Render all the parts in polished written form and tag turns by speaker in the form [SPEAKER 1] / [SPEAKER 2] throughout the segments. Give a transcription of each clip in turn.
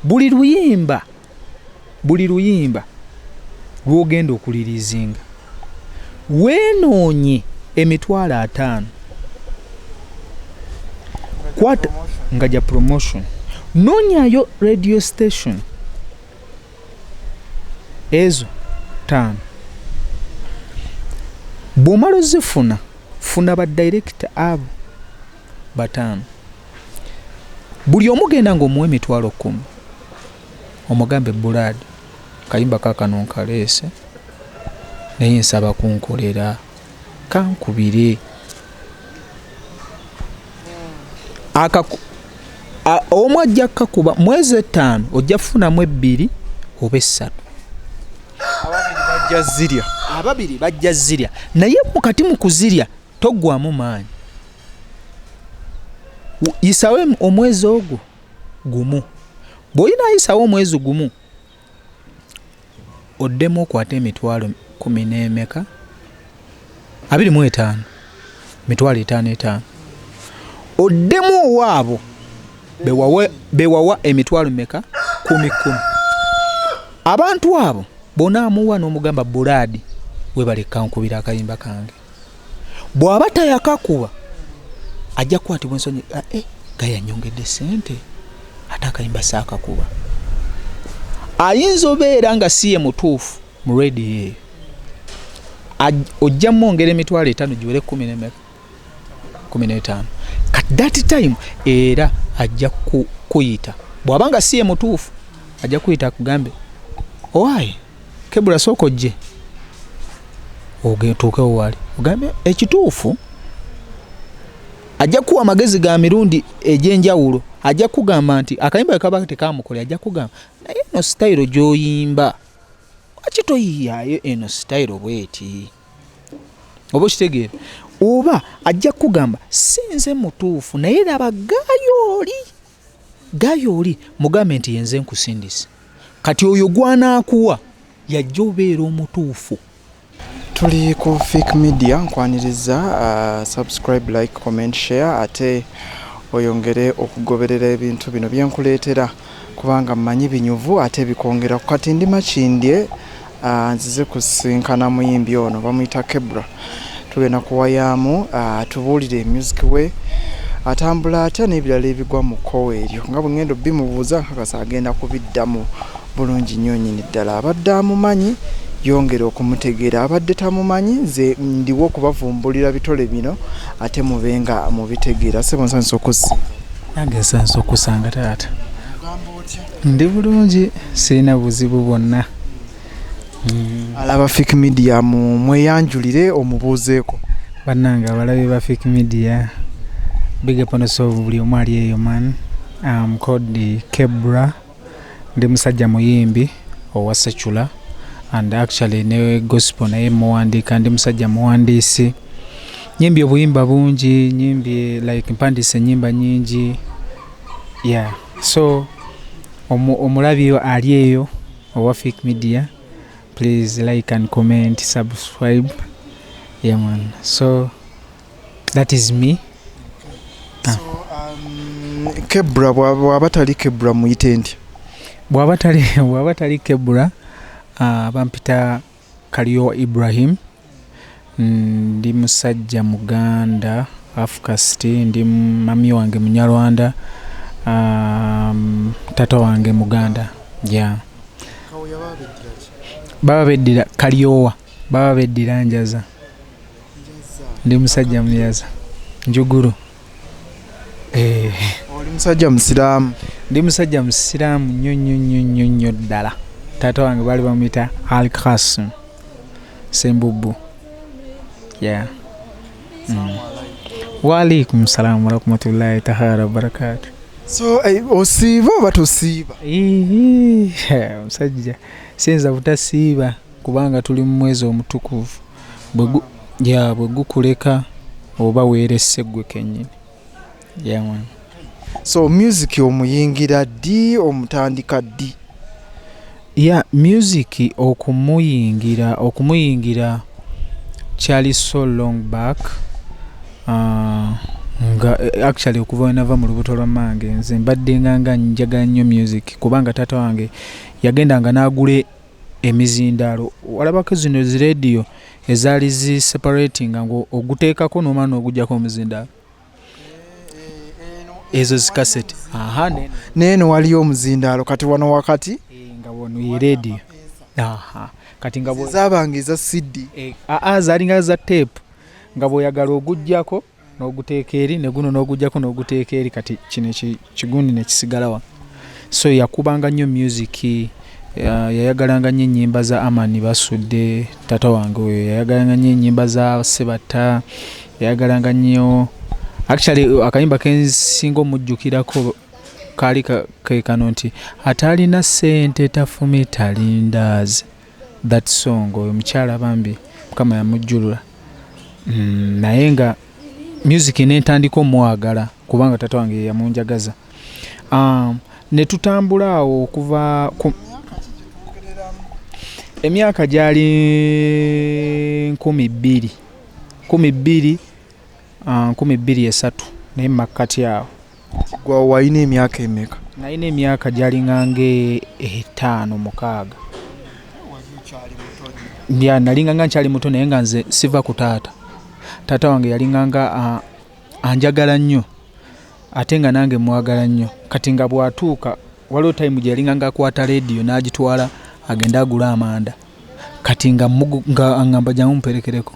[SPEAKER 1] Buli luyimba lwogenda okureleasinga, weenoonye 50,000 kwata nga gya promotion. Noonyayo radio station ezo ttaano. Bw'omala ozifuna, funa ba director abo bataano. Buli omu genda ng'omuwa 10,000, omugambe, "Brad, kayimba kakano nkaleese, naye nsaba kunkolera, kankubire." Omu ajja kukakuba mwezi 5, ojja kufunamu ebbiri oba essatu.
[SPEAKER 2] Ababiri bajja zirya.
[SPEAKER 1] Ababiri bajja zirya, naye mukati mu kuzirya toggwamu maanyi. Yisawo omwezi ogwo gumu. Bw'olina ayisawo omwezi gumu, oddemu okwate emitwalo kumi n'emeka, 25, 50,000 etaano, oddemu owaabo bewawa emitwalo meka, kumi kumi. Abantu abo bonaamuwa n'omugamba, "Brad, webaleka nkubira akayimba kange." Bw'aba tayakakuba, ajja kukwatibwa ensonyi. "Ah, eh, gayanyongedde sente ate akayimba saakakuba." Ayinza obeera nga si ye mutuufu mu rediyo eyo. Ojja mwongera 50,000 giwere kumi nemeka, 15. Kati that time era ajja kuyita. Bw'aba nga si ye mutuufu, ajja kuyita akugambe, "Owaaye Kebula, sooka ojje." Otuukewo wali ogambe ekituufu. Ajja kuwa amagezi ga mirundi egy'enjawulo. Ajja kugamba nti akayimba bwe kaba tekamukole, ajja kugamba, "Naye eno sitayiro gy'oyimba, lwaki toyiyaayo eno sitayiro bweti?" Oba okitegeera? Oba ajja kugamba, "Si nze mutuufu, naye laba gaayo oli, gaayo oli, mugambe nti yenze nkusindise." Kati oyo gwanaakuwa yajja obeera omutuufu.
[SPEAKER 2] Tuli ku Fik Media, nkwaniriza. Subscribe, like, comment, share, ate oyongere okugoberera ebintu bino byenkuleetera, kubanga mmanyi binyuvu ate bikwongera. Kati ndi Makindye, nzize kusinkana muyimbi ono bamuyita Kebra. Tugenda kuwayaamu, tubuulire music we atambula atya n'ebirala ebigwa mu kkowa eryo. Nga bwe ngenda obimubuuza, nkakasa agenda kubiddamu bulungi nnyo nnyini ddala. Abadde amumanyi yongera okumutegeera, abadde tamumanyi, nze ndiwo okubavumbulira bitole bino ate mube nga mubitegeera. Sebo, nsanyusa okusiima.
[SPEAKER 1] Nange nsansa okusanga, taata. Ndi bulungi, sirina buzibu bwonna.
[SPEAKER 2] Alaba Fik Media, mu mweyanjulire omubuuzeeko.
[SPEAKER 1] Bannange abalabi ba Fik Media, big up on yourself, buli omu ali eyo. Man, I'm called Kebra, ndi musajja muyimbi owa secular and actually ne gospel, naye muwandiika. Ndi musajja muwandiisi, nyimbye obuyimba bungi, nyimbye like mpandiise ennyimba nyingi. Yeah, so omulabi ali eyo owa Fik Media, please like and comment, subscribe. Yeah man, so that is me.
[SPEAKER 2] So, Kebra bw'aba tali Kebra, muyite nti?
[SPEAKER 1] Bw'aba tali Kebra, bampita Kalio Ibrahim. Ndi musajja muganda, half caste. Ndi mami wange munyarwanda, tata wange muganda, yeah. Baba beddira Kalyowa, baba beddira Njaza. Ndi musajja muyaza njuguru, eh.
[SPEAKER 2] Oli musajja musiraamu?
[SPEAKER 1] Ndi musajja musiraamu nnyo nnyo nnyo nnyo nnyo ddala. Taata wange baali bamuyita Al Kasim Sembubbu, yeah. Waalaikum salaamu warahmatullahi taala wabarakatu.
[SPEAKER 2] So osiiba oba tosiiba?
[SPEAKER 1] Omusajja siyinza butasiiba, kubanga tuli mu mwezi omutukuvu. Ya, bwe gukuleka oba weeresse ggwe kennyini. Yeah, man.
[SPEAKER 2] So music omuyingira ddi? Omutandika ddi?
[SPEAKER 1] Ya, music okumuyingira kyali so long back. Nga actually okuva wenava mu lubuto lwa mmange, nze mbadde nga njagala nnyo music, kubanga taata wange yagendanga n'agula emizindaalo. Walabako zino zi radio ezaali zi separating nga oguteekako n'omala n'oguggyako omuzindaalo, ezo zikasete. Aha.
[SPEAKER 2] Neeno waliyo omuzindaalo, kati wano wakati.
[SPEAKER 1] Nga wano ye radio. Aha, kati nga
[SPEAKER 2] zaabanga eza CD.
[SPEAKER 1] Aa, zaalinga za tape, nga bw'oyagala oguggyako n'oguteeka eri, ne guno n'oguggyako n'oguteeka eri. Kati kino kigundi ne kisigala wano. So yakubanga nnyo music, yayagalanga nnyo ennyimba za Amani Basudde. Taata wange oyo yayagalanga nnyo ennyimba za Sebatta, yayagalanga nnyo. Actually, akayimba kensinga omujjukirako kaali ke kano nti "Atalina ssente tafumita lindaazi." That song, oyo mukyala bambi Mukama yamujjulula. Naye nga music nentandika omwagala kubanga taata wange ye yamunjagaza. Ne tutambula awo okuva ku emyaka gyali 2000, 2000, 2003, naye makkati awo.
[SPEAKER 2] Gwe walina emyaka emeka?
[SPEAKER 1] Nalina emyaka gyalinga nga 5, 6. Ya, nalinga nga nkyali muto, naye nga nze siva ku taata. Taata wange yalinga nga anjagala nnyo, ate nga nange mwagala nnyo. Kati nga bw'atuuka, waliwo time gye yalinga nga akwata leediyo n'agitwala agende agule amanda. Kati nga nga aŋŋamba, "Jangu mperekereko."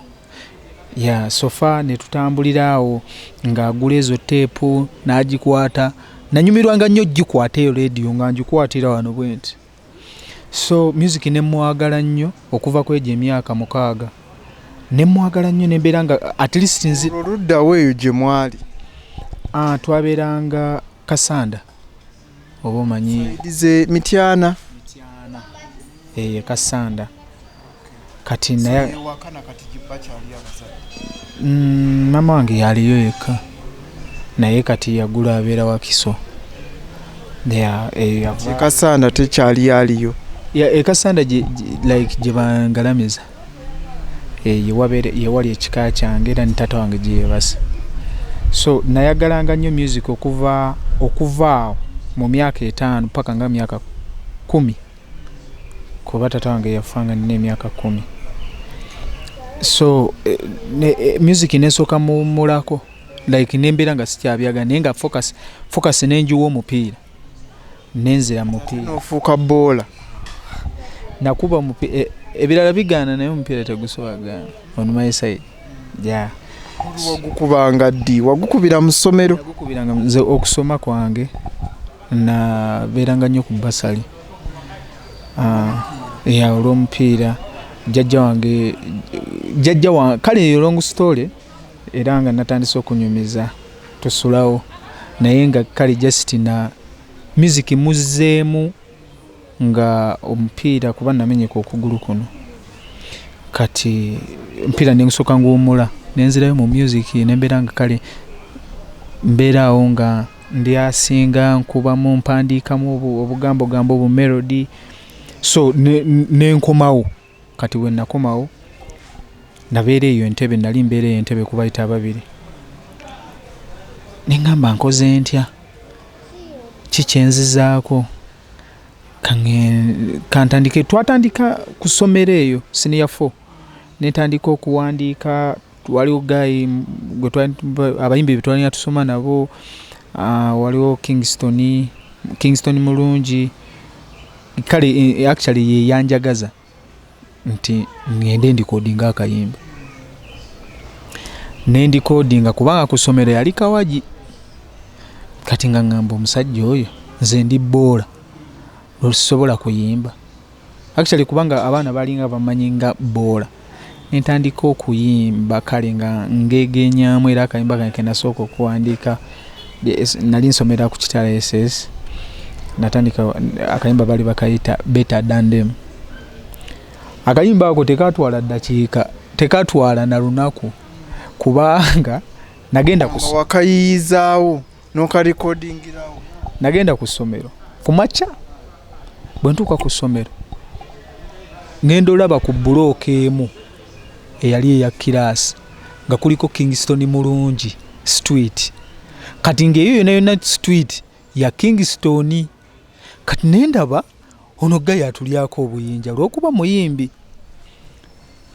[SPEAKER 1] Ya, so far ne tutambulira awo ng'agula ezo teepu n'agikwata. Nanyumirwanga nnyo gikwata eyo leediyo nga ngikwatira wano bwe nti. So music ne mwagala nnyo okuva ku egyo emyaka 6, ne mwagala nnyo, ne mbeera nga at least nzi
[SPEAKER 2] Olwo luddawo eyo gye mwali?
[SPEAKER 1] Ah, twabeeranga Kasanda, oba omanyi.
[SPEAKER 2] Ze Mityana?
[SPEAKER 1] Mityana eyo Kasanda. Kati naye mama wange yaliyo yekka, naye kati yagula, abeera Wakiso. Yeah, eyo yava.
[SPEAKER 2] Kasanda tekyali aliyo?
[SPEAKER 1] Ya, e Kasanda like gye bangalamiza yewali ekika kyange, era ne taata wange gye yeebase. So nayagalanga nnyo music okuva awo mu myaka 5 paka nga myaka 10, kuba taata wange yafa nga nina emyaka 10. So music nesooka mumulako, like nembeera nga sikyabyagala, naye nga focus nenjiwa omupiira, nenzira mupiira.
[SPEAKER 2] Nofuuka boola.
[SPEAKER 1] Nakuba ebirala bigaana, naye omupiira tegusobola gaana on my side, yeah.
[SPEAKER 2] Wagukubanga ddi? Wagukubira mu ssomero?
[SPEAKER 1] Nagukubiranga nze okusoma kwange, nabeeranga nnyo ku basali. Ah, yeah, olw'omupiira. Jjajja wange, jjajja wa kale eyo long story, era nga natandise okunyumiza tusulawo, naye nga kale just na music muzzeemu nga omupiira, kuba namenyeka okugulu kuno. Kati omupiira nengusooka nguwummula, nenzirayo mu music, nembeera nga kale mbeera awo nga ndi asinga nkubamu, mpandiikamu obugambogambo, obumelody. So nenkomawo. Kati bwe nakomawo, nabeera eyo Entebe, nali mbeera eyo Entebe kubayita ababiri, neŋŋamba, "Nkoze ntya? Kikyenzizaako kantandike." Twatandika ku ssomero eyo senior four, netandika okuwandiika. Waliwo guy abayimbi be twalina tusoma nabo, waliwo Kingston, Kingston Mulungi. Kale actually ye yanjagaza nti ngende ndikodinga akayimba, nendikodinga, kubanga ku ssomero yali kawagi. Kati nga ŋŋamba omusajja oyo, nze ndi boola, lwesisobola kuyimba actually, kubanga abaana balinga bamanyi nga boola. Nentandika okuyimba, kale nga ngegenyamu, era akayimba kange kenasooka okuwandiika, nali nsomera ku Kitala SS. Natandika akayimba bali bakayita "Better Than Them". Akayimba ako tekatwala ddakiika, tekatwala na lunaku, kubanga nagenda ku
[SPEAKER 2] Wakayiyizaawo n'okarikodingirawo?
[SPEAKER 1] Nagenda ku ssomero ku makya. Bwe ntuuka ku ssomero, ngenda olaba ku bulooka emu eyali eya kiraasi nga kuliko Kingston Mulungi Street. Kati ng'eyo yonna yonna street ya Kingston. Kati nendaba ono guy atulyako obuyinja olwokuba muyimbi.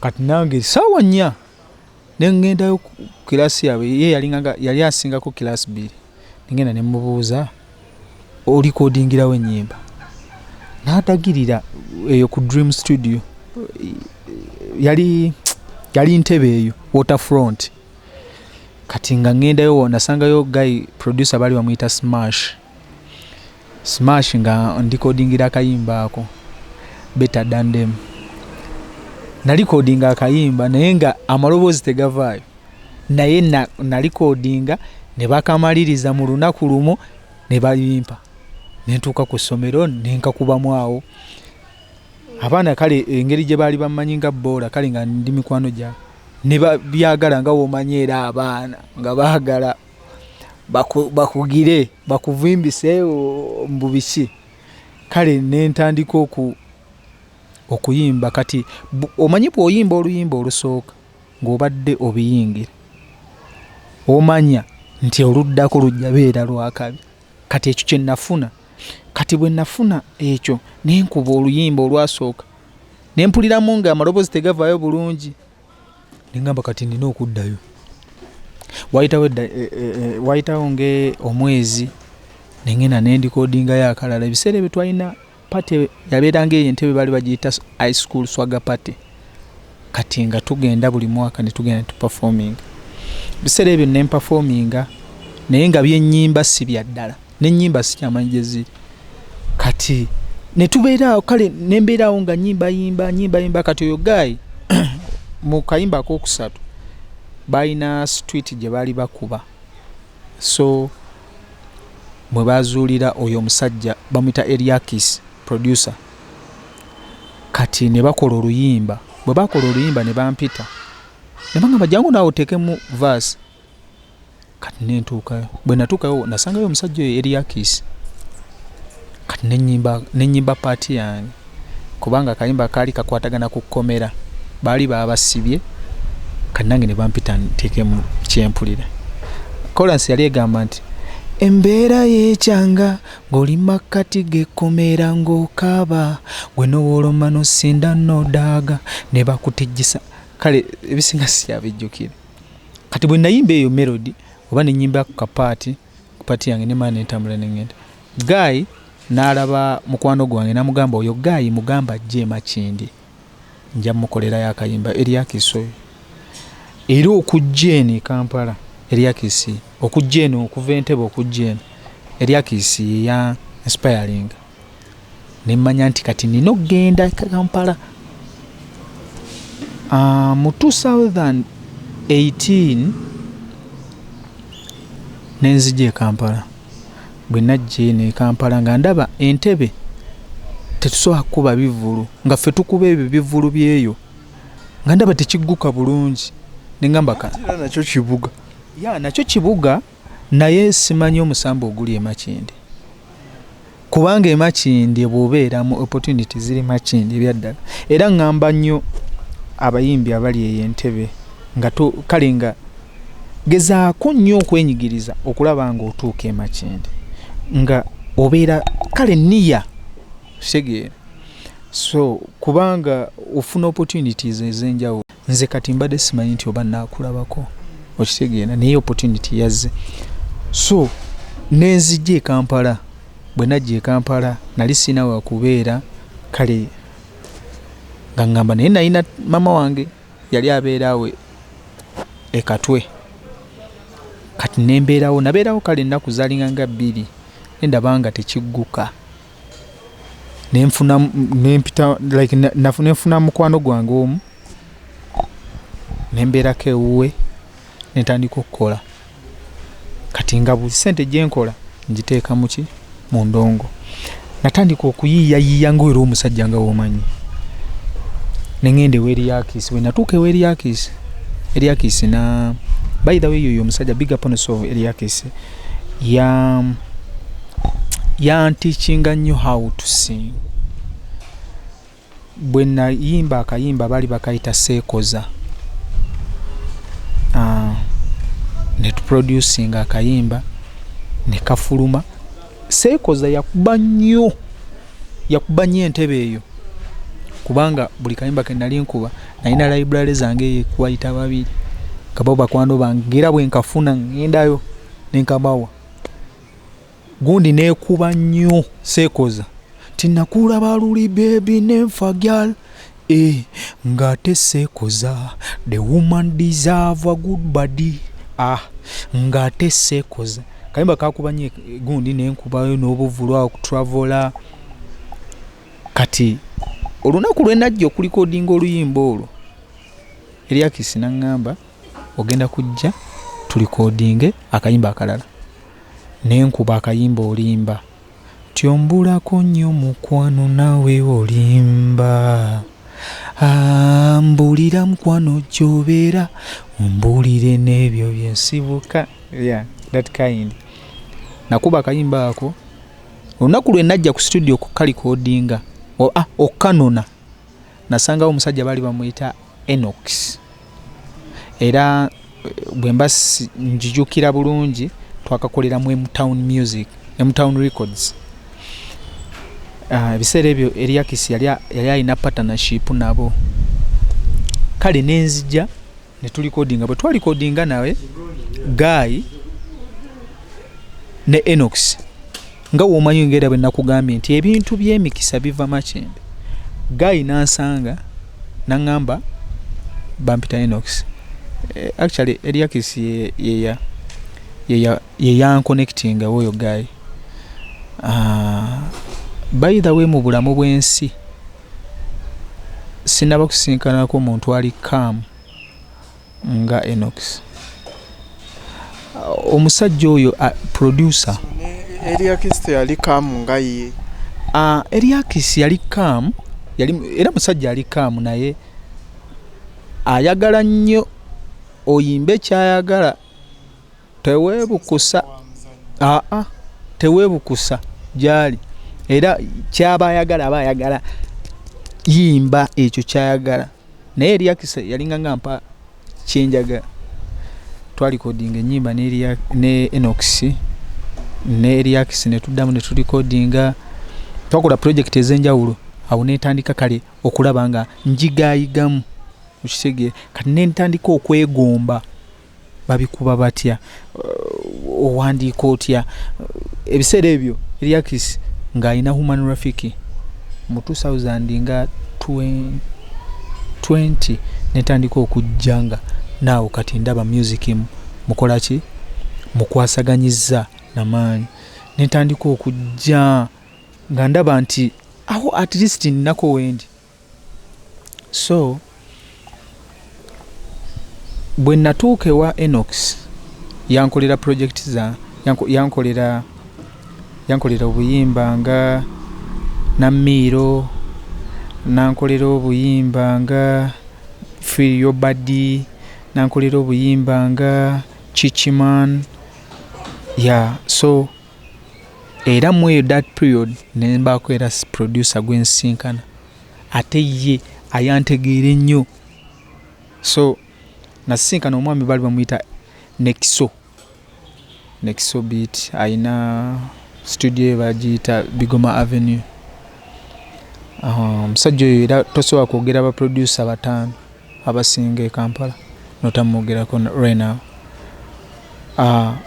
[SPEAKER 1] Kati nange 4:00 nengendayo ku kilasi yaabwe, ye yali asingako kilasi 2. Nengenda ne mubuuza, olikodingirawo ennyimba? N'atagirira eyo ku Dream Studio, yali ntebe eyo Waterfront. Kati nga ngendayo nasangayo guy producer bali bamuyita Smash. Smash nga ndikodingira akayimba ako Better Than Them. Nalikodinga akayimba naye nga amaloboozi tegavaayo, naye nalikodinga ne bakamaliriza mu lunaku lumu ne babimpa. Ne ntuuka ku ssomero ne nkakubamu awo. Abaana kale engeri gye baali bammanyi nga boola, kale nga ndi mikwano gyabwe ne babyagala nga bw'omanyi, era abaana nga baagala bakugire bakuvimbise mbu biki. Kale ne ntandika okuyimba. Kati omanyi bw'oyimba oluyimba olusooka ng'obadde obiyingira, omanya nti oluddako lujja beera lwakabi. Kati ekyo kye nafuna. Kati bwe nafuna ekyo ne nkuba oluyimba olwasooka, ne mpuliramu nga amaloboozi tegavaayo bulungi, ne ŋŋamba kati nina okuddayo. Wayitawo ng'omwezi ne ŋŋenda ne ndikodingayo akalala. Ebiseera ebyo twalina party yabeeranga eyo Entebbe, baali bagiyita high school swagger party. Kati nga tugenda buli mwaka ne tugenda ne tuperforminga. Ebiseera ebyo ne mperforminga, naye nga byennyimba si bya ddala, n'ennyimba sikyamanyi gye ziri. Kati ne tubeera awo, kale ne mbeera awo nga nnyimbayimba nnyimbayimba. Kati oyo guy mu kayimba akokusatu balina street gye baali bakuba, so mwe bazuulira oyo omusajja bamuyita Eliakis producer. Kati ne bakola oluyimba. Bwe bakola oluyimba ne bampita ne bagamba, jangu naawe oteekemu verse. Kati nentuukayo, bwe natuukayo nasangayo omusajja oyo Eliakis. Kati nenyimba part yange, kubanga akayimba kaali kakwatagana ku kkomera, baali babasibye. Kati nange ne bampita nteekemu kyempulira. Chorus yali egamba nti embeera y'ekyanga ng'oli makkati g'ekkomera ng'okaaba, gwe nowoloma nosinda nodaaga ne bakutijjisa. Kale ebisinga sikyabijjukira. Kati bwe nayimba eyo melody oba nenyimba ku kapaati, ku part yange, nemala nentambula nengenda. Guy n'alaba mukwano gwange n'amugamba, oyo guy mugamba ajje e Makindye, nja mukolerayo akayimba. Eliakis oyo era okujja eno e Kampala, Eliakis okujja eno okuva Entebbe okujja eno, Eliakis yeya inspiring nemmanya nti kati nina okugenda Kampala. Mu 2018 nenzija e Kampala. Bwe najja eno e Kampala nga ndaba Entebbe tetusobola kukuba bivvulu nga ffe tukuba ebyo bivvulu byeyo, nga ndaba tekigguka bulungi, nengamba ka
[SPEAKER 2] Era nakyo kibuga.
[SPEAKER 1] Ya, nakyo kibuga, naye simanyi omusambu oguli e Makindye, kubanga e Makindye bw'obeeramu opportunity ziri Makindye ebyaddala. Era ŋŋamba nnyo abayimbi abali eyo Entebbe nga kale nga gezaako nnyo okwenyigiriza okulaba ng'otuuka e Makindye nga obeera kale niya kitegeera, so kubanga ofuna opportunities ez'enjawulo. Nze kati mbadde simanyi nti oba naakulabako, okitegeera, naye opportunity yazze, so nenzijja e Kampala. Bwe najja e Kampala nali sirina wakubeera, kale nga ŋŋamba, naye nalina maama wange yali abeera awo e Katwe. Kati nembeerawo, nabeerawo kale ennaku zaalinga nga 2, nendaba nga tekigguka, nenfuna nempita like nenfuna mukwano gwange omu, nembeerako ewuwe, nentandika okukola. Kati nga buli ssente gyenkola ngiteeka muki, mu ndongo. Natandika okuyiiyayiiya nga era omusajja nga womanyi, nengenda ewa Eliakis. Bwe natuuka ewa Eliakis, Eliakis na by the way oyo omusajja, big up on yourself Eliakis, ya yanteachinga nnyo how to sing. Bwe nayimba akayimba baali bakayita Seekoza, ne tuproducinga akayimba. Ne kafuluma. Seekoza yakuba nnyo, yakuba nnyo entebe eyo, kubanga buli kayimba ke nali nkuba nalina library zange eyo ekubayita babiri nga bo bakwano bange, era bwe nkafuna ngendayo nenkabawa. Gundi neekuba nnyo Seekoza tinakulaba luli baby nenfa gyal ng'ate seekoza the woman deserve a good body. Ah, ng'ate seekoza kayimba kakuba nnyo. Gundi nenkubayo n'obuvulu awo kutravola. Kati olunaku lwe najja okurecordinga oluyimba olwo, Eriakisi naŋŋamba, "Ogenda kujja turecordinge akayimba akalala." Nenkuba akayimba Olimba, tyombulako nnyo mukwano naawe olimba. Ah, mbulira mukwano gyobeera, ombulire n'ebyo byensibuka. Yeah, that kind. Nakuba akayimba ako. Olunaku lwe najja ku studio okukarecordinga, okukanona, nasangawo omusajja baali bamuyita Enox. Era bwe mba njijukira bulungi, twakakolera mu Mtown Music, Mtown Records. Ebiseera ebyo Eriakis yali alina partnership nabo. Kale nenzija ne turecordinga. Bwe twarecordinga nawe guy ne Enox, nga womanyi ngaera bwe nakugambye nti ebintu by'emikisa biva Makindye, guy nansanga naŋŋamba bampita Enox. Actually Eriakis ye yanconnectinga oyo guy. By the way, mu bulamu bw'ensi sinaba kusisinkanako muntu ali calm nga Enox. Omusajja oyo producer.
[SPEAKER 2] Eriakis teyali calm nga ye?
[SPEAKER 1] Eriakis yali calm, yali era musajja ali calm, naye ayagala nnyo oyimbe kyayagala. Teweebukusa, aa, teweebukusa gyali, era kyaba ayagala aba ayagala yimba ekyo kyayagala. Naye Eriakis yalinga nga mpa kyenjagala. Twarecordinga enyimba ne Enox ne Eriakis, ne tuddamu ne turecordinga, twakola project ez'enjawulo. Awo netandika kale okulaba nga njigayigamu, okitegeera? Kati nentandika okwegomba babikuba batya, owandiika otya. Ebiseera ebyo Eriakis ng'alina Human Rafiki mu 2000 nga 20, netandika okujja nga naawo kati ndaba music mukola ki, mukwasaganyiza namaanyi. Netandika okujja nga ndaba nti awo at least nnako wendi. So bwe natuuka ewa Enox, yankolera project za yankolera obuyimba nga Namiiro, nankolera obuyimba nga Feel Your Body, nankolera obuyimba nga Chichiman. Yeah, so era mu eyo that period nembaako era producer gwensinkana, ate ye ayantegeera ennyo. So nasisinkana omwami baali bamuyita Nexo, Nexo Beat, ayina studio ye bagiyita Bigoma Avenue. Omusajja oyo era tosobola kwogera ba producer bataano abasinga e Kampala notamwogerako right now.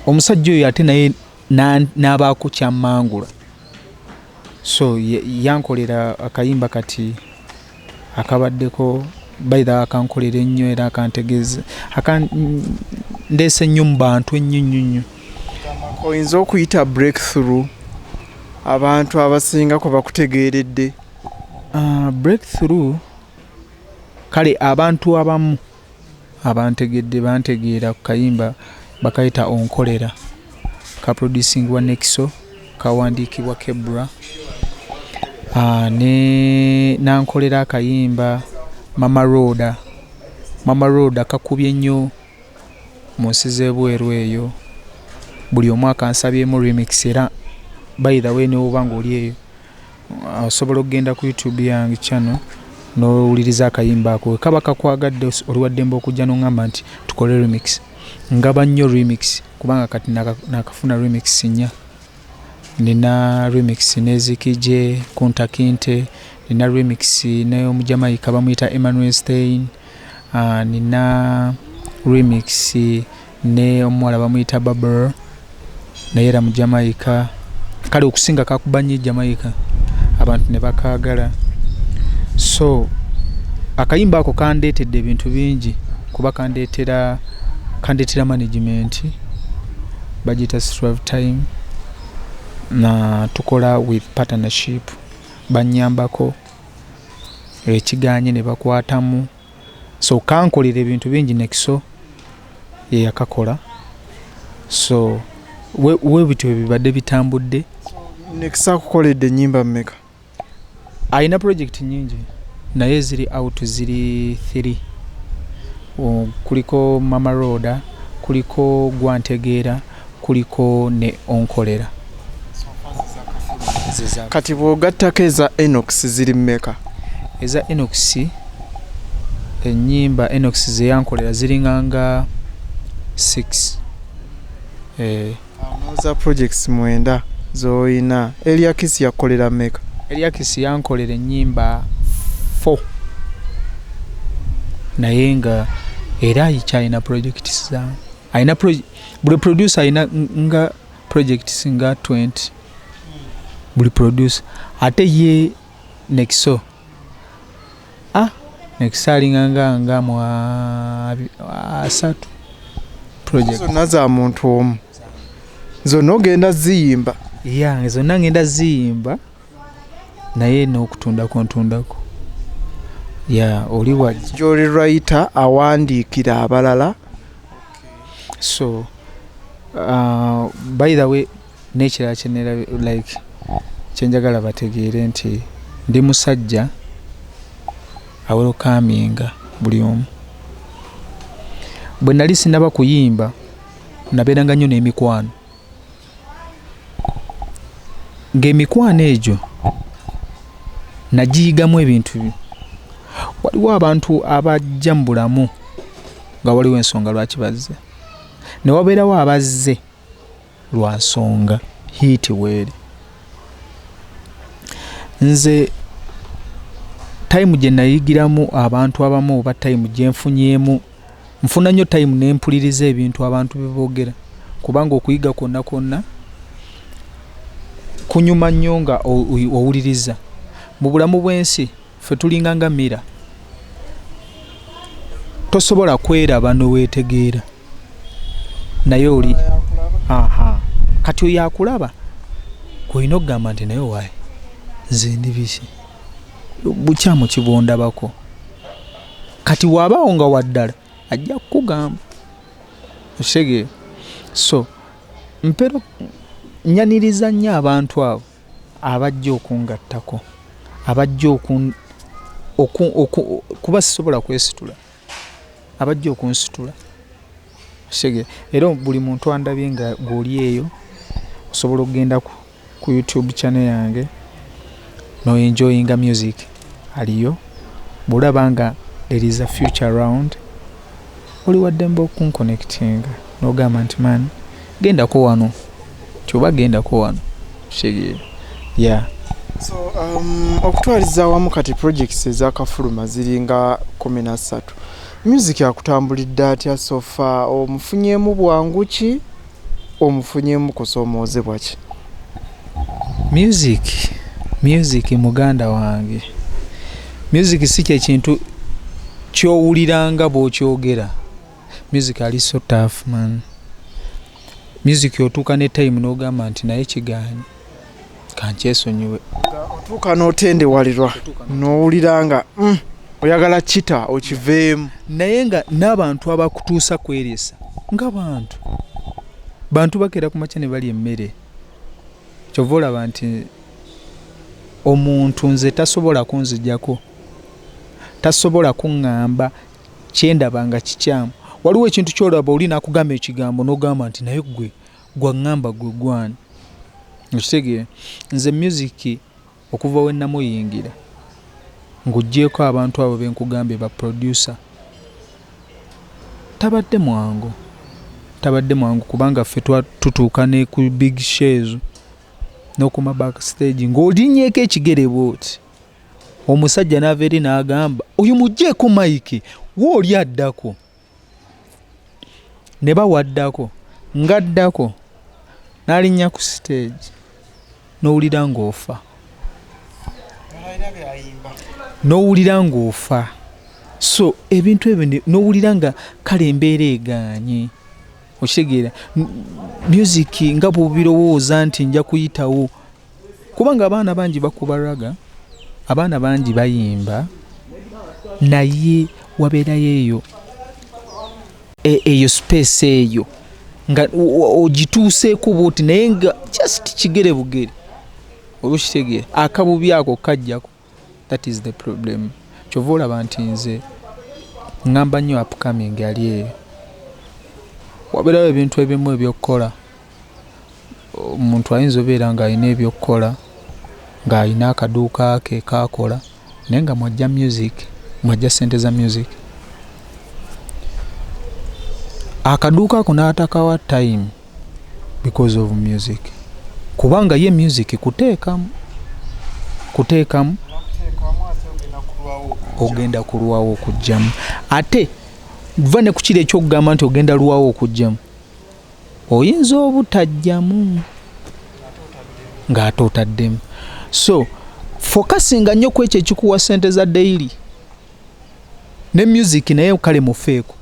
[SPEAKER 1] Omusajja oyo ate naye n'abaako kyammangula. So yankolera akayimba kati akabaddeko, by the way, akankolera ennyo era akantegeeza akandeese ennyo mu bantu ennyo nnyo nnyo.
[SPEAKER 2] Oyinza okuyita breakthrough abantu abasinga kwe bakutegeeredde?
[SPEAKER 1] Breakthrough, kale abantu abamu abantegedde bantegeera ku kayimba bakayita Onkolera, kaproducingibwa Nexo, kawandiikibwa Kebra. Ne nankolera akayimba Mama Roda. Mama Roda kakubye nnyo mu nsi z'ebweru eyo, buli omu akansabyemu remix. Era by the way, newoba nga oli eyo, osobola okugenda ku YouTube yange channel n'owuliriza akayimba ako. Kaba kakwagadde, oli waddembe okujja n'oŋŋamba nti tukole remix. Ngaba nnyo remix, kubanga kati nakafuna remix nnya. Nina remix ne Zikije Kunta Kinte, nina remix n'Omujamaika bamuyita Emmanuel Stein, nina remix ne omuwala bamuyita Barbara, naye era Mujamaika. Kale okusinga kakuba nnyo Jamaica, abantu ne bakaagala. So akayimba ako kandeetedde ebintu bingi, kuba kandeetera management bagiyita Strive Time, na tukola with partnership, bannyambako ekiganye ne bakwatamu. So kankolera ebintu bingi. Nekiso ye yakakola. So we bityo bibadde bitambudde.
[SPEAKER 2] Nekisa akukoledde ennyimba mmeka?
[SPEAKER 1] Alina project nyingi, naye ziri out ziri 3. Kuliko Mama Roda, kuliko Gwantegeera, kuliko ne Onkolera.
[SPEAKER 2] Kati bw'ogattako eza Enox ziri mmeka?
[SPEAKER 1] Eza Enox, ennyimba Enox zeyankolera ziringa nga 6.
[SPEAKER 2] Za projects 9 z'olina. Eliakis yakukolera mmeka?
[SPEAKER 1] Eliakis yankolera ennyimba 4, naye nga era akyalina projects zange. Alina buli producer alina nga projects nga 20, buli producer. Ate ye Nekiso, Nekiso alinga nga mu 30 project.
[SPEAKER 2] Zonna za muntu omu, zonna ogenda ziyimba?
[SPEAKER 1] Ya, zonna ngenda ziyimba, naye n'okutundako ntundako. Ya, oli wajja.
[SPEAKER 2] Gyoli writer awandiikira abalala.
[SPEAKER 1] So by the way, n'ekirala kyenera like kyenjagala bategeere nti ndi musajja awelcominga buli omu. Bwe nali sinaba kuyimba, nabeeranga nnyo n'emikwano, ng'emikwano egyo nagiyigamu ebintu. Waliwo abantu abajja mu bulamu nga waliwo ensonga lwaki bazze, ne wabeerawo abazze lwa nsonga hit weeri. Nze time gye nayigiramu abantu abamu, oba time gye nfunyeemu, nfuna nnyo time ne mpuliriza ebintu abantu bye boogera, kubanga okuyiga kwonna kwonna kunyuma nnyo nga owuliriza. Mu bulamu bw'ensi ffe tulinga nga mirror, tosobola kweraba neweetegeera, naye oli aha kati oyo akulaba gwolina okugamba nti naye waayi nze ndi biki, bukyamu kibondabako. Kati waabaawo nga waddala ajja kukugamba, okitegeera? So mpero nyaniriza nnyo abantu abo abajja okungattako, abajja kuba sisobola kwesitula, abajja okunsitula, okitegeera? Era buli muntu andabye nga gw'oli eyo, osobola okugenda ku YouTube channel yange noenjoyinga music aliyo. Bw'olaba nga there is a future around, oli waddembe okunconnectinga n'ogamba nti man, gendako wano, ti oba gendako wano, kitegeera? Yeah.
[SPEAKER 2] So okutwaliza awamu kati projects ezakafuluma ziringa 13. Music akutambulidde atya so far? Omufunyeemu bwangu ki, omufunyeemu kusoomoozebwa ki?
[SPEAKER 1] Music muganda wange, music si kyekintu kyowuliranga bw'okyogera. Music ali so tough, man. Music otuuka ne time n'ogamba nti naye kigaanye, kankyesonyiwe.
[SPEAKER 2] Otuuka n'otendewalirwa n'owulira nga oyagala kita okiveemu.
[SPEAKER 1] Naye nga n'abantu abakutuusa kweresa nga bantu bakeera ku makya ne balya emmere. Kyova olaba nti omuntu nze tasobola kunzijjako, tasobola kuŋŋamba kyendaba nga kikyamu. Waliwo ekintu kyolaba oli n'akugamba ekigambo n'ogamba nti naye gwe gwaŋŋamba, gwe gwani, okitegeera? Nze music okuva we namuyingira, ng'oggyeko abantu abo benkugambye ba producer, tabadde mwangu. Tabadde mwangu, kubanga ffe tutuuka ne ku big shows n'okuma backstage ng'olinyeeko ekigere bwoti, omusajja n'ava eri n'agamba, "Oyo mugjeeko mic, wooli addako." Ne bawaddako ng'addako n'alinnya ku stage, n'owulira ng'ofa, n'owulira ng'ofa. So ebintu ebyo n'owulira nga kale embeera egaanye. Okitegeera? Music nga bw'obirowooza nti nja kuyitawo, kubanga abaana bangi bakuba ragga, abaana bangi bayimba, naye wabeerayo eyo eyo space eyo nga ogituuseeko bwoti, naye nga just kigere bugere. Oba okitegeera, akabubi ako kajjako. That is the problem. Kyova olaba nti nze ŋŋamba nnyo upcoming ali eyo, wabeerawo ebintu ebimu ebyokukola. Omuntu ayinza obeera ng'alina ebyokukola, ng'alina akaduuka ke kakola, naye nga mwajja music, mwajja sente za music, akaduuka ako n'atakawa time because of music, kubanga ye music kuteekamu, kuteekamu, ogenda kulwawo okugjamu. Ate va ne ku kiri ekyokugamba nti ogenda lwawo okugjamu, oyinza obutajjamu ng'ate otaddemu. So focusinga nnyo ku ekyo ekikuwa sente za daily ne music, naye kale mufeeko.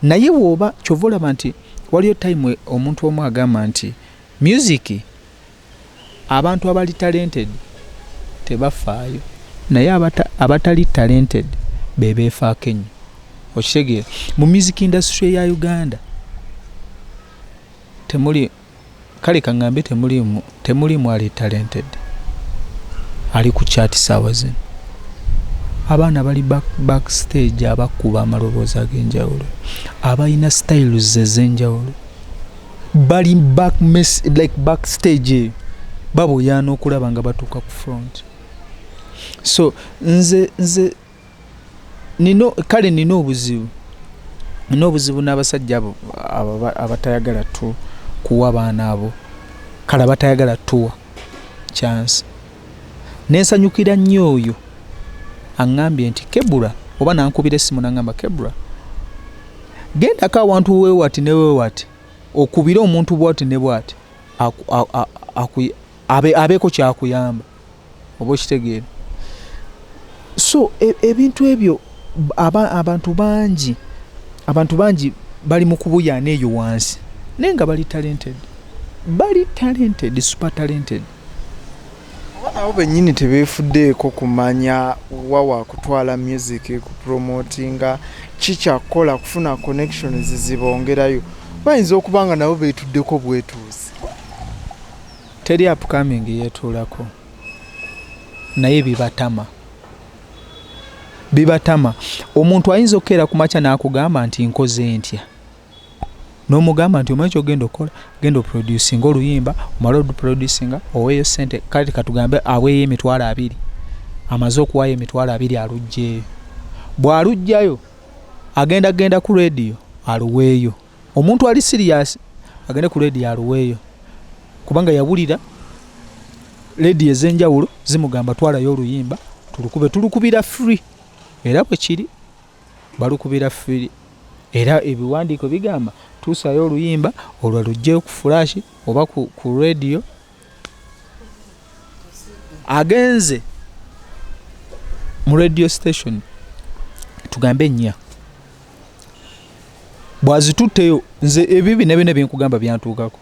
[SPEAKER 1] Naye bw'oba, kyova olaba nti waliyo time omuntu omu agamba nti music, abantu abali talented tebafaayo, naye abatali talented be beefaako ennyo. Okitegeera? Mu music industry ya Uganda temuli, kale kaŋŋambe, temulimu ali talented ali ku chart saawa zino. Abaana bali backstage abakuba amaloboozi ag'enjawulo, abalina styles ez'enjawulo, bali back mess, like backstage eyo baboyaana okulaba nga batuuka ku front. So nze nino, kale nina obuzibu n'abasajja abo abatayagala tu kuwa baana abo, kale abatayagala tuwa chance. Nensanyukira nnyo oyo aŋŋambye nti Kebura, oba nankubira essimu naŋŋamba, "Kebura, gendako awantu weewati ne weewati, okubire omuntu bwati ne bwati, abeeko kyakuyamba." Oba okitegeera? So ebintu ebyo, abantu bangi bali mu kubuyaana eyo wansi, naye nga bali talented, bali talented, super talented.
[SPEAKER 2] Oba nabo bennyini tebeefuddeeko kumanya wa wakutwala music, kupromotinga, kikyakukola, kufuna connections zibongerayo. Bayinza okuba nga nabo beetuddeko bwetuuzi.
[SPEAKER 1] Teri upcoming yeetuulako, naye bibatama, bibatama. Omuntu ayinza okukeera ku makya n'akugamba nti nkoze ntya, n'omugamba nti omanyi kyogenda okukola, genda oproducinga oluyimba, omale oluproducinga, oweeyo sente. Kale katugambe aweeyo 20,000. Amaze okuwaayo 20,000, aluggyeeyo. Bw'aluggyayo, agenda genda ku rediyo aluweeyo. Omuntu ali serious agende ku rediyo aluweeyo, kubanga yawulira rediyo ez'enjawulo zimugamba twalayo oluyimba tulukube, tulukubira free. Era bwe kiri, balukubira free, era ebiwandiiko bigamba tuusayo oluyimba olwo, luggyeyo ku flash oba ku rediyo. Agenze mu radio station tugambe nnya, bw'azitutteyo, nze ebibi ne bino byenkugamba byantuukako.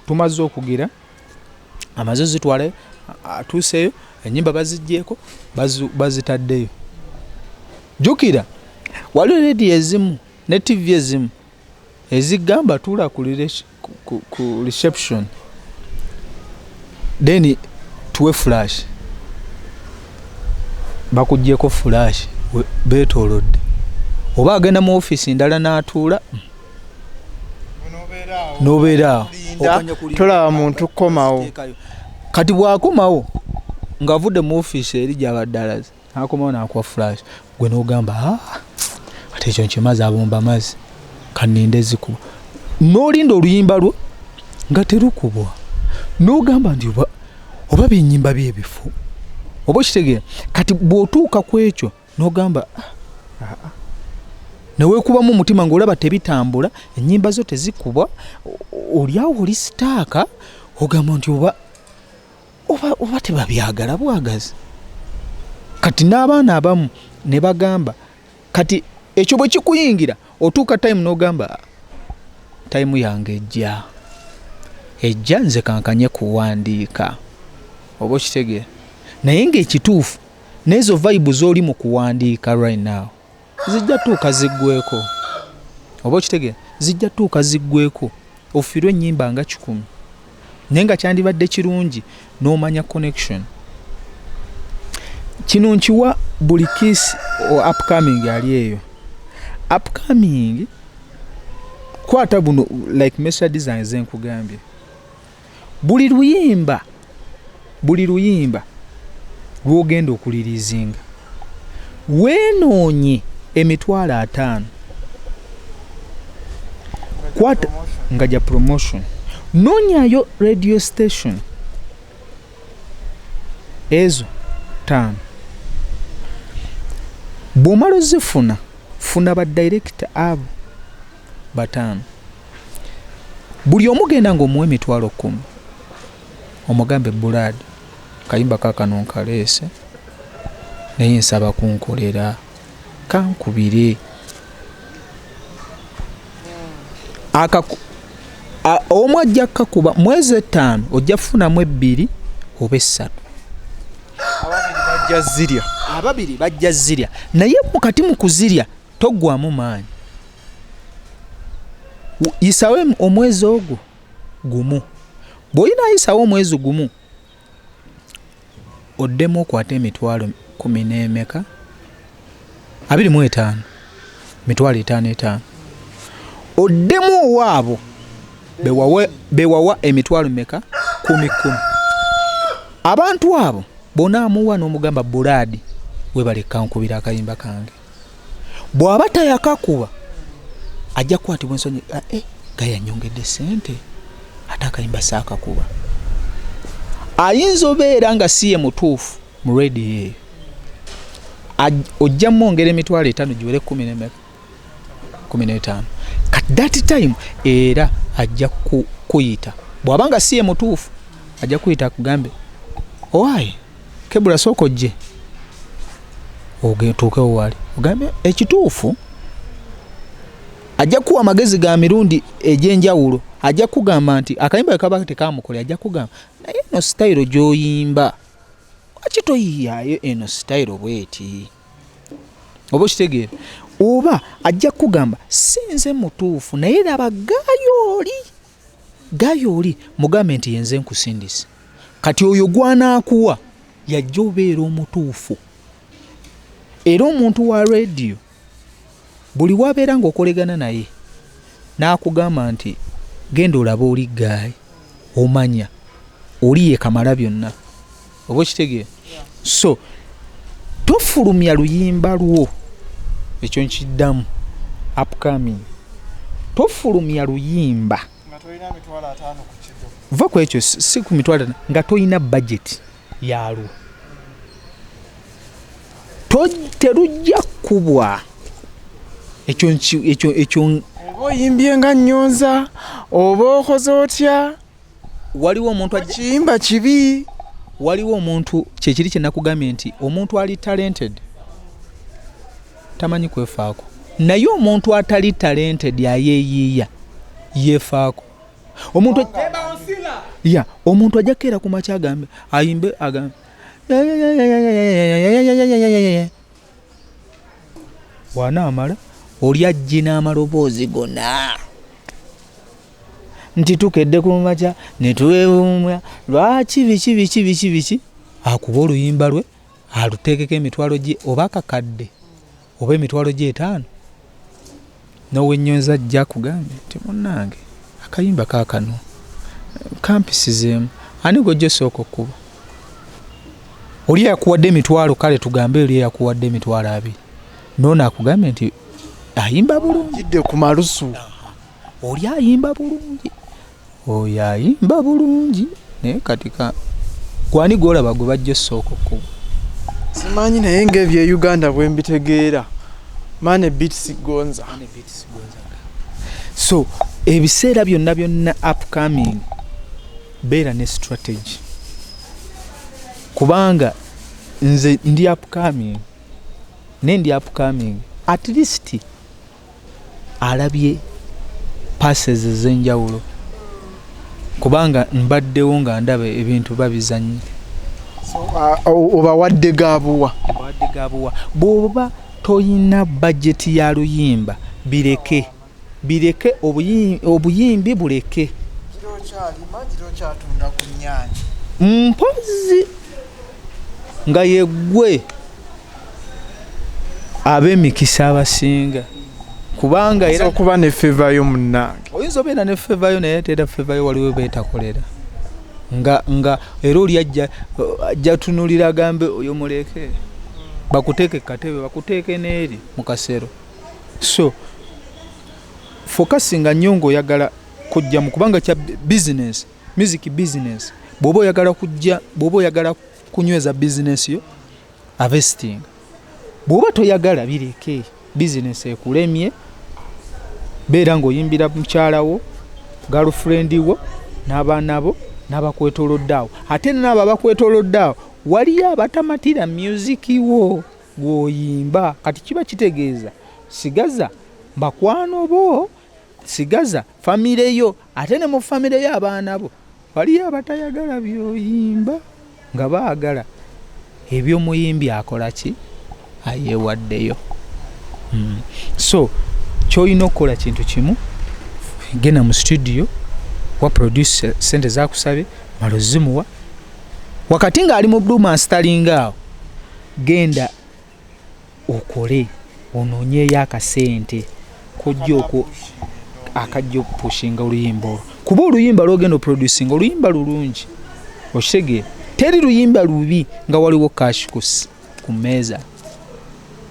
[SPEAKER 1] Tumaze okugira, amaze zitwale, atuuseeyo, enyimba baziggyeko, bazitaddeyo. Jjukira waliwo rediyo ezimu ne TV ezimu ezigamba tuula ku reception, then tuwe flash. Bakugyeko flash, beetoolodde, oba agenda mu ofiisi ndala n'atuula, n'obeera awo.
[SPEAKER 2] Tolaba muntu kukomawo.
[SPEAKER 1] Kati bw'akomawo ng'avudde mu ofiisi eri gy'abadde alaze, n'akomawo n'akuwa flash, gwe n'ogamba, "Ah, ate ekyo nkimaze, abomba mazzi." Kaninde zikuba. N'olinda oluyimba lwo nga terukubwa, n'ogamba nti oba byenyimba byebifu, oba okitegeera. Kati bw'otuuka ku ekyo n'ogamba ah, ah, neweekubamu omutima ng'olaba tebitambula, ennyimba zo tezikubwa, oliawo oli stuck, ogamba nti oba tebabyagala bwagazi. Kati n'abaana abamu ne bagamba, kati ekyo bwe kikuyingira, otuuka time n'ogamba, "Time yange ejja, ejja, nze kankanye kuwandiika," oba okitegeera. Naye ng'ekituufu n'ezo vibe z'oli mu kuwandiika right now zijja tuuka ziggweko, oba okitegeera, zijja tuuka ziggweko, ofiirwe ennyimba nga 100. Naye nga kyandibadde kirungi n'omanya connection. Kino nkiwa buli kiss o upcoming ali eyo upcoming. Kwata buno like message zange zenkugambye, buli luyimba, buli luyimba lwogenda okureleasinga, weenoonye 50,000, kwata nga gya promotion, noonyayo radio station ezo 5. Bw'omala ozifuna, funa ba director abo 5, buli omu genda ng'omuwa 10,000, omugambe, "Brad, kayimba kaakano nkaleese, naye nsaba kunkolera kankubire." Omu ajja kukakuba mwezi 5, ojja kufunamu ebbiri oba essatu.
[SPEAKER 2] Ababiri bajja zirya.
[SPEAKER 1] Ababiri bajja zirya, naye mukati mu kuzirya toggwamu maanyi. Yisawo omwezi ogwo gumu. Bw'olina ayisawo omwezi gumu, oddemu okwate emitwalo kumi n'emeka, 25, 50,000 etaano, oddemu owaabo bewawa emitwalo meka, 10 10. Abantu abo bonaamuwa n'omugamba, "Brad, webaleka nkubira akayimba kange." Bw'aba tayakakuba, ajja kukwatibwa ensonyi, "Ah, eh, gayanyongedde sente ate akayimba saakakuba." Ayinza obeera nga si ye mutuufu mu rediyo eyo. Ojja mwongera 50,000 giwere kumi nemeka, 15. Kati that time era ajja kuyita, bw'aba nga si ye mutuufu, ajja kuyita akugambe, "Owaaye Kebula, sooka ojje." Otuukewo wali ogambe ekituufu, ajja kuwa amagezi ga mirundi egy'enjawulo. Ajja kugamba nti akayimba kaba tekamukole, ajja kugamba, "Naye eno sitayiro gy'oyimba, lwaki toyiyayo eno sitayiro bweti?" Oba okitegeera? Oba ajja kugamba, "Si nze mutuufu, naye laba gaayo oli, gaayo oli, mugambe nti yenze nkusindise." Kati oyo gwanaakuwa yajja obeera omutuufu. Era omuntu wa rediyo buli wabeera ng'okolegana naye n'akugamba nti, "Genda olabe oli guy," omanya oli ye kamala byonna, oba okitegeera? So tofulumya luyimba lwo, ekyo nkiddamu, upcoming, tofulumya luyimba
[SPEAKER 2] nga tolina 50,000 ku kido.
[SPEAKER 1] Va ku ekyo, si ku 50,000, nga tolina budget yalwo. Terujja kubwa ekyo ekyo.
[SPEAKER 2] Oba oyimbye nga nnyonza, oba okoze otya?
[SPEAKER 1] Waliwo omuntu
[SPEAKER 2] kiyimba kibi.
[SPEAKER 1] Waliwo omuntu, kyekiri kye nakugambye nti omuntu ali talented tamanyi kwefaako, naye omuntu atali talented ayeeyiiya yeefaako. Omuntu ya omuntu ajja kukeera ku makya agambe ayimbe, agambe bw'anaamala oli ajje n'amaloboozi gonna nti tukedde ku makya ne tuwewumya lwaki biki biki biki biki, akuba oluyimba lwe aluteekeko emitwalo gye oba akakadde oba 50,000, n'owennyonza ajja akugambe nti, "Munnange, akayimba kaakano kampisizeemu." Ani gwojja osooka okkuba? Oli yakuwadde emitwalo, kale tugambe oli eyakuwadde 20,000, noono akugambe nti ayimba bulungi.
[SPEAKER 2] Gidde ku malusu.
[SPEAKER 1] Oli ayimba bulungi, oyo ayimba bulungi, naye kati gwani gwolaba gwe bajja osooka okkuba?
[SPEAKER 2] Simanyi, naye ngaebye Uganda bwe mbitegeera, Mane Beats Gonza.
[SPEAKER 1] So ebiseera byonna byonna upcoming, beera ne strategy, kubanga nze ndi upcoming, naye ndi upcoming at least alabye passes ez'enjawulo, kubanga mbaddewo nga ndaba ebintu babizanye.
[SPEAKER 2] So, obawadde gabuwa?
[SPEAKER 1] Obawadde gabuwa. Bw'oba toyina bajeti ya luyimba, bireke, bireke, obuyimbi buleke.
[SPEAKER 2] Okyatunda ku nnyanja.
[SPEAKER 1] Mpozi nga yeggwe ab'emikisa abasinga, kubanga
[SPEAKER 2] era okuba ne favour yo, munnange.
[SPEAKER 1] Oyinza obeera ne favour yo, naye teera favour yo waliwo beetakolera nga era oli ajja tunulira agambe oyo muleke, bakuteeke katebe, bakuteeke n'eri mu kasero. So focusinga nnyo ng'oyagala kujja mu, kubanga kya business, music business. Bw'oba oyagala kujja, bw'oba oyagala kunyweza business yo, investing. Bw'oba toyagala, bireke, business ekulemye, beera ng'oyimbira mukyalawo, girlfriend wo, n'abaana bo n'abakwetolodde awo. Ate n'abo abakwetolodde awo, waliyo abatamatira music wo gw'oyimba. Kati kiba kitegeeza sigaza bakwano bo, sigaza famire yo, ate ne mu famire yo abaana bo waliyo abatayagala byoyimba, nga baagala ebyomuyimbi akola ki, ayeewaddeyo. So kyolina okukola kintu kimu: genda mu studio, wa produce sente zakusabye, mala ozimuwa. Wakati ng'ali mu blue mastering awo, genda okole, onoonyeeyo akasente kojja okwo akajja okupushinga oluyimba olwo, kuba oluyimba lwogenda oproducinga oluyimba lulungi, okitegeera? Teri luyimba lubi nga waliwo cash ku mmeeza.